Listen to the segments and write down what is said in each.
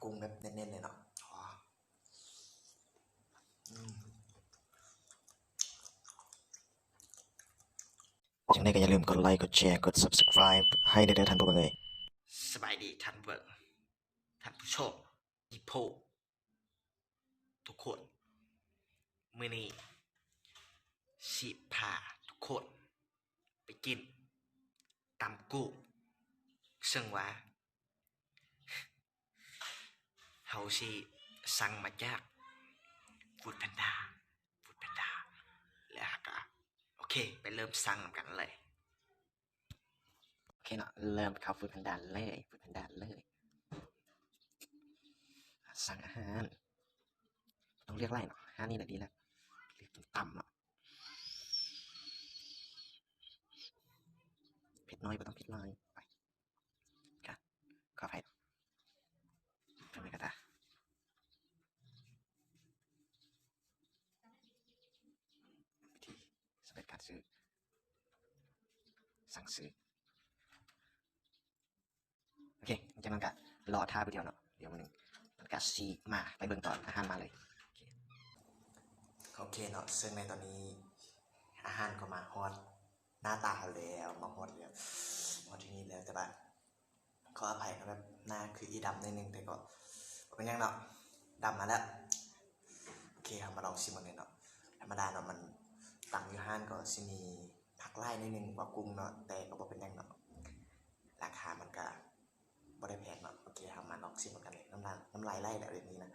ກຸ້ງແບບແໜ້ນໆເລີຍເນາະ. ອໍ ອືມ ຈັ່ງໃດກໍຢ່າລືມກົດໄລ ກົດແຊ ກົດ Subscribe ໃຫ້ແດ່ເດີທ່ານຜູ້ເບິ່ງເອີຍ. ສະບາຍດີທ່ານເບິ່ງ ທ່ານຜູ້ຊົມ ອີໂພ ທຸກຄົນ, ມື້ນີ້ຊິພາທຸກຄົນໄປກິນຕຳກຸ້ງ ເຊິ່ງວ່າເຮົາຊິສັ່ງມາຈາກ Food Panda, Food Panda ແລ້ວເຮົາກໍ ໂອເຄ ໄປເລີ່ມສັ່ງນຳກັນເລີຍ. ໂອເຄເນາະ ເລີ່ມເຂົ້າ Food Panda ເລີຍ Food Panda ເລີຍ. ສັ່ງອາຫານ ຕ້ອງເລືອກຫຼາຍເນາະ ຮ້ານນີ້ລະດີແລ້ວ ເລືອກກິນຕຳເນາະ. ເຜັດໜ້ອຍ ບໍ່ຕ້ອງເຜັດຫຼາຍ. ໄປ ກະ ຂໍອະໄພ ເພິ່ນກະຕາ ວິທີສຳເລັດການຊື້ ສັ່ງຊື້. ໂອເຄ ຈາກນັ້ນກະລໍຖ້າໄປດຽວເນາະ ດຽວມັນ ມັນກະຊິມາ ໄປເບິ່ງຕອນອາຫານມາເລີຍ. ໂອເຄເນາະ ເຊິ່ງໃນຕອນນີ້ອາຫານກໍມາຮອດໜ້າຕາເຮົາແລ້ວ ມາຮອດແລ້ວ ມາຮອດທີ່ນີ້ແລ້ວ ແຕ່ວ່າ ຂໍອະໄພເນາະ ແບບໜ້າຄືອີ່ດຳໜ້ອຍໜຶ່ງ ແຕ່ກໍບໍ່ເປັນຫຍັງເນາະ ດຳມາແລ້ວ. ໂອເຄ ເຮົາມາລອງຊິມເບິ່ງເລີຍເນາະ. ທຳມະດາເນາະ ມັນ ຕຳຢູ່ຮ້ານກໍຊິມີຜັກຫຼາຍໜ້ອຍໜຶ່ງກວ່າກຸ້ງເນາະ ແຕ່ກໍບໍ່ເປັນຫຍັງເນາະ ລາຄາມັນກະບໍ່ໄດ້ແພງເນາະ. ໂອເຄ ເຮົາມາລອງຊິມເບິ່ງກັນເລີຍ. ນ້ຳລາຍ ນ້ຳລາຍໄຫຼແລ້ວດຽວນີ້ນະ.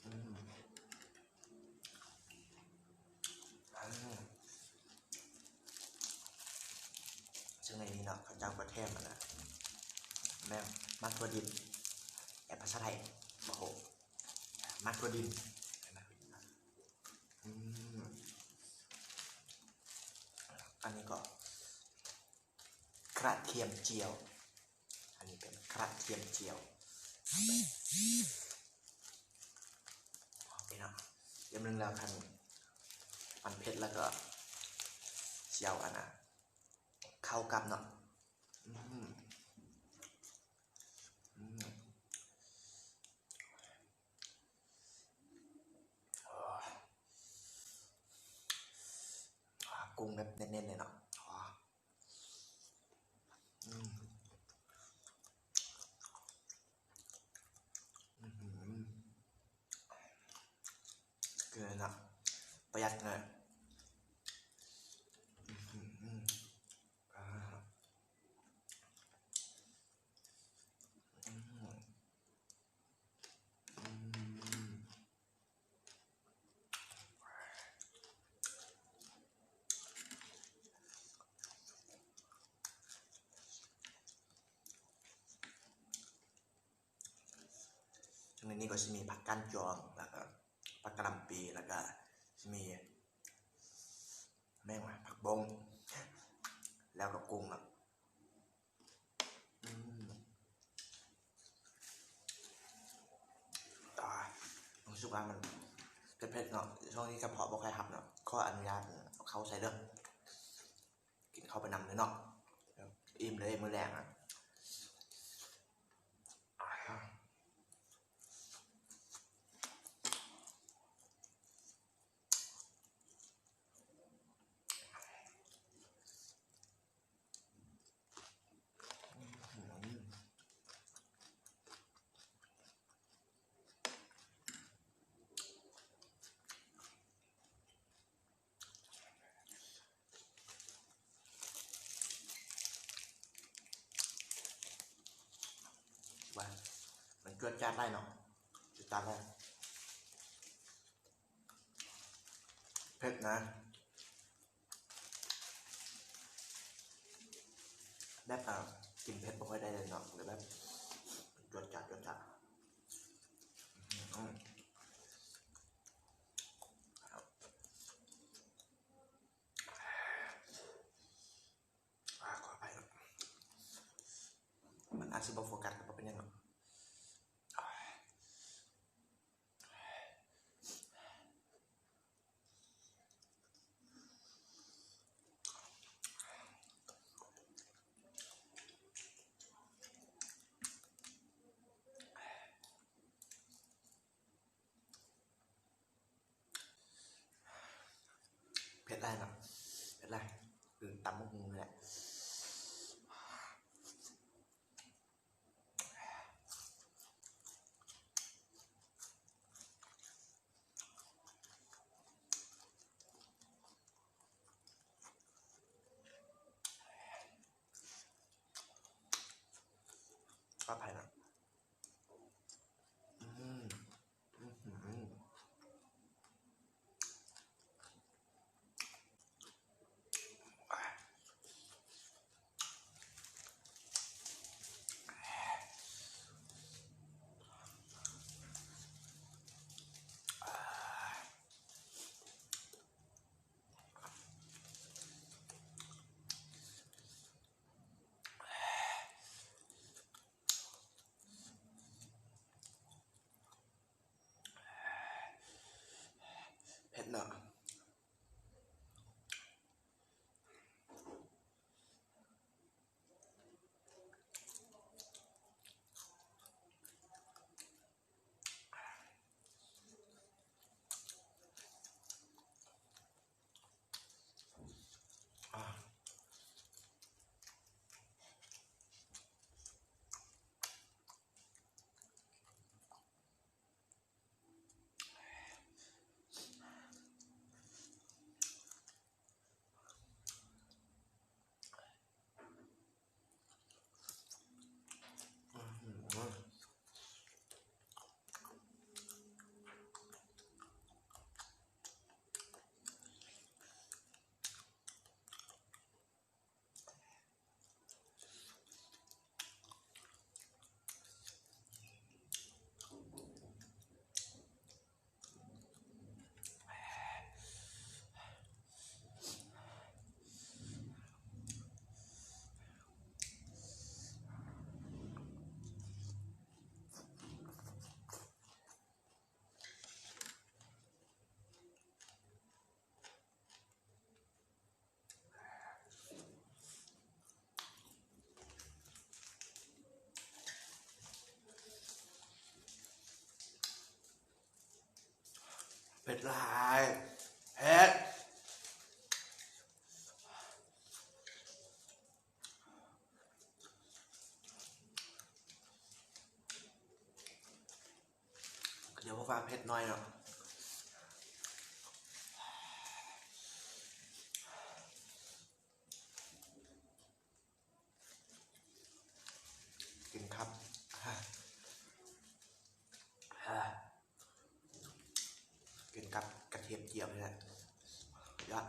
ອືມ ອືມ ເຊິ່ງໃນນີ້ເນາະ ເຂົາເຈົ້າກໍແຖມອັນນະ ແມ່ນໝາກຖົ່ວດິນ ແຕ່ພາສາໄທບໍ່ຮູ້ ໝາກຖົ່ວດິນ. ອືມ ອັນນີ້ກໍກະທຽມຈຽວ ອັນນີ້ເປັນກະທຽມຈຽວ. ໂອເຄເນາະ ຢ່າລືມແລ້ວ ຄັນມັນເຜັດແລ້ວກໍຊິເອົາອັນນະ ເຂົ້າກັບເນາະ. ອືມ ອືມ ໂອ້ຍ ກຸ້ງແບບແໜ້ນໆເລີຍເນາະ. ອືມ ອືມ ເກືອເນາະ ປະຢັດເນາະ. ອືມ ອາ ອືມ ອືມ. ໃນນີ້ກໍຊິມີຜັກກ້ານຈອງ ແລ້ວກໍຜັກກະຫຼ່ຳປີ ແລ້ວກໍຊິມີ ແມ່ນຫຍັງຫວະ ຜັກບົ້ງ ແລ້ວກໍກຸ້ງເນາະ. ອືມ ອາ ຮູ້ສຶກວ່າມັນເຜັດໆເນາະ ຊ່ວງນີ້ກະເພາະບໍ່ຄ່ອຍຮັບເນາະ ຂໍອະນຸຍາດເອົາເຂົ້າໃສ່ເດີ ກິນເຂົ້າໄປນຳເລີຍເນາະ ອີ່ມເລີຍມື້ແລງອະ. ວ່າມັນຈວດຈາດຫຼາຍເນາະ ຈວດຈາດຫຼາຍ ເຜັດນະ ແບບ ອາ ກິນເຜັດບໍ່ຄ່ອຍໄດ້ເລີຍເນາະ ແບບ ຈວດຈາດ ຈວດຈາດ. ອືມ ອາ ຂໍອະໄພເນາະ ມັນອາດຊິບໍ່ໂຟກັສ ກໍບໍ່ເປັນຫຍັງເນາະ. ອ ຜັດຫຼາຍ ເຜັດ. ດຽວພວກວ່າເຜັດໜ້ອຍເນາະ. ກິນຄັບ ກິນກັບກະທຽມຈຽມນີ້ແຫຼະ ຍອດ.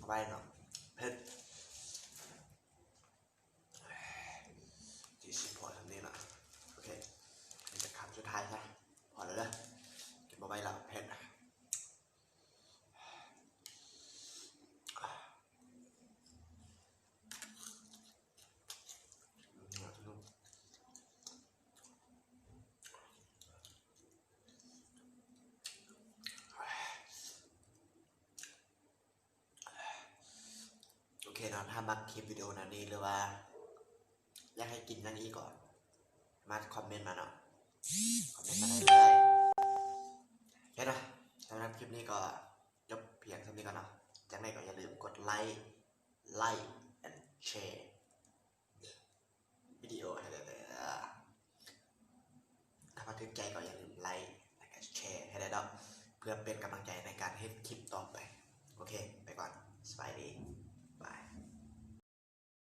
ໄວເນາະ ເຜັດ. ທີ່ຊິພໍສ່ຳນີ້ລະ ໂອເຄ ນີ້ຈະຄຳສຸດທ້າຍຊະ ພໍແລ້ວເດີ ກິນບໍ່ໄຫວແລ້ວ ເຜັດ. ໂອເຄເນາະ ຖ້າມັກຄລິບວິດີໂອແນວນີ້ ຫຼືວ່າຢາກໃຫ້ກິນຫຍັງອີກກໍມາຄອມເມັນມາເນາະ ຄອມເມັນມາໄດ້ເລີຍ. ໂອເຄເນາະ ສຳລັບຄລິບນີ້ກໍຈົບພຽງສ່ຳນີ້ກ່ອນເນາະ. ຈັ່ງໃດກໍຢ່າລືມກົດໄລ like and share